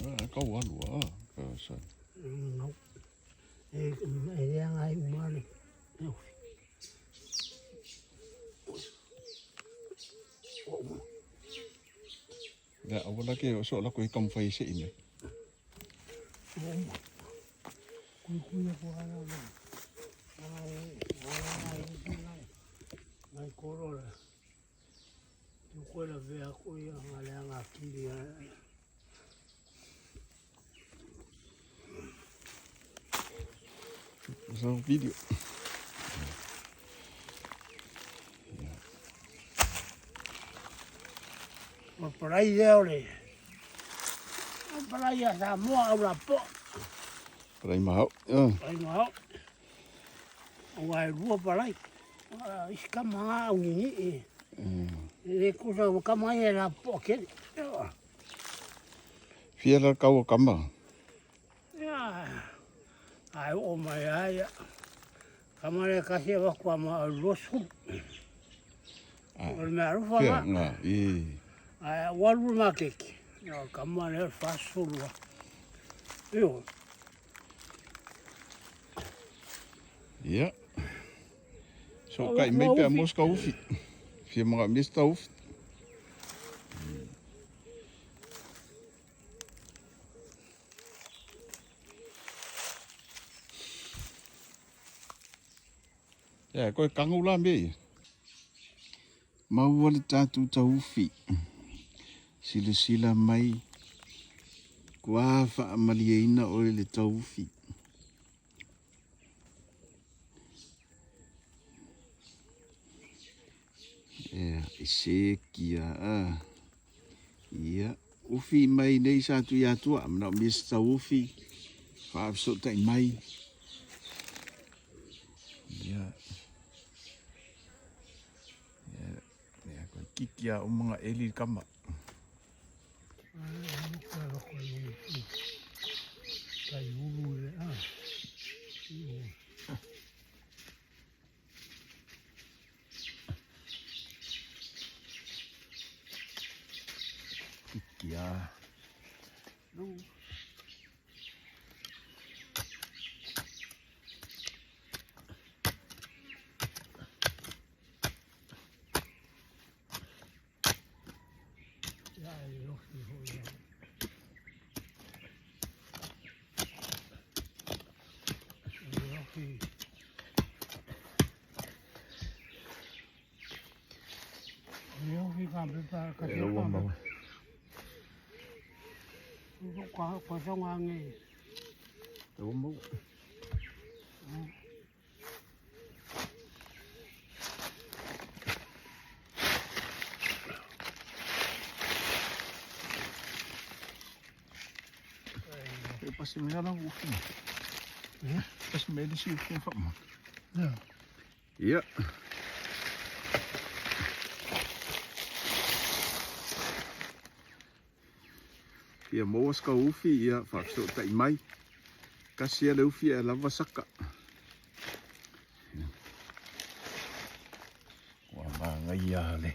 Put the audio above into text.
Ah, kau alu ah. Ka sa. Ngau. E e leaga ai uma le ufi. Ya, awala ke so la ko ikam fai se ime. Ua uma. Kui kui aku ala ma. Ai ai ai. Mai koro la. Tu koe la vea ko ia nga leaga kili a. So video. O palai lea o le o palai a Samoa au la po. Palai mahau. Ah. Palai mahau. Ua e lua palai. Isi kama nga au ni e. Le kusa o kama e la po kele. Fia la kau o kama. Ya. Ai o mai ai. Kama le kasi wa kwa ma 20. O le mea alofa Fia la. nga i. Ai walu ma keki. Ya kama le 40 wa. Io. Ya. So kai mai pe mos ka ufi. Fia mga mista ufi. Ya, koe kangu la me. Maua le tatou taufi. Silasila mai kua faamalieina oe le taufi. Ia, e sekia a. Ia, ufi mai nei sa tu ia tua, mana o mis taufi. Faafesootai mai. Ia. Ia, ia koe kiki a umanga eli kama. Kai ulu le a. Kiki a. No. Ia e lofi hoi ia. E lofi. E lofi ka pepa ka E ua mau. Ka ka songa nge. E ua mau. E pasi mea la ufi. Eh? Pasi mea le si ufi fa ma. Ya. Ia. Ia maua se ufi ia faafesootai mai. Kasi ia le ufi e lava saka. Ua magaia le.